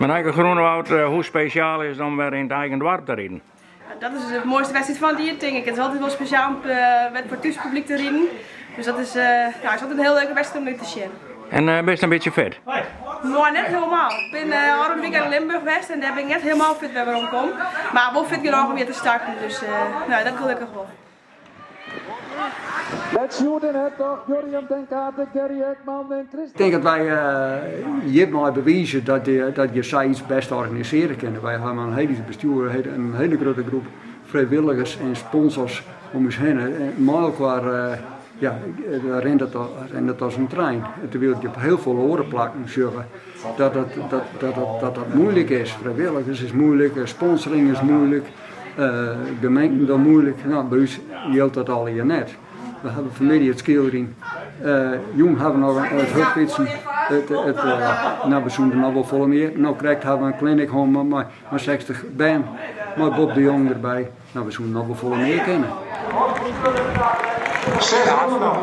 Marijke Groenewoud, hoe spesjaal is it om wer yn it eigen doarp te riden? Dat is de moaiste wedstriid fan it jier tink ik. It is altyd wol spesjaal om wer foar thúspublyk te riden. Dus dat is, ja, is altyd in hiel leuke wedstriid om út te sjen. En bist in bytsje fit? No, net hielendal. Ik bin ôfrûne weekend yn Limburg west en dêr bin ik net hielendal fit wer werom kommen. Mar wol fit genôch om hjir te starten, dus no, dat gelokkich wol. Met Sjoerd den Hertog, Jurjen ten Cate, Gary Hekman en Chris. Ik tink dat wy hjirmei bewize dat dat je sayts bêst organisearje kinne. Wy hawwe in hiel bestjoer, in hiele grutte groep frijwilligers en sponsors om ús hinne. Mei elkoar ja, rint it rint it as in trein. Terwyl je op hiel folle oare plakken sjogge dat dat, dat, dat, dat, dat muoilik is. Frijwilligers is muoilik, sponsoring is muoilik. Gemeenten dogge muoilik, no by ús jildt dat allegear net. We hawwe fanmiddei it skeelerjen, jûn hawwe we noch it hurdfytsen, it, it, no we soene der noch wol folle mear. No krekt hawwe we in clinic hân mei mei 60 bern, mei Bob de Jong derby. No we soene noch wol folle mear kinne. Zes ronden nog.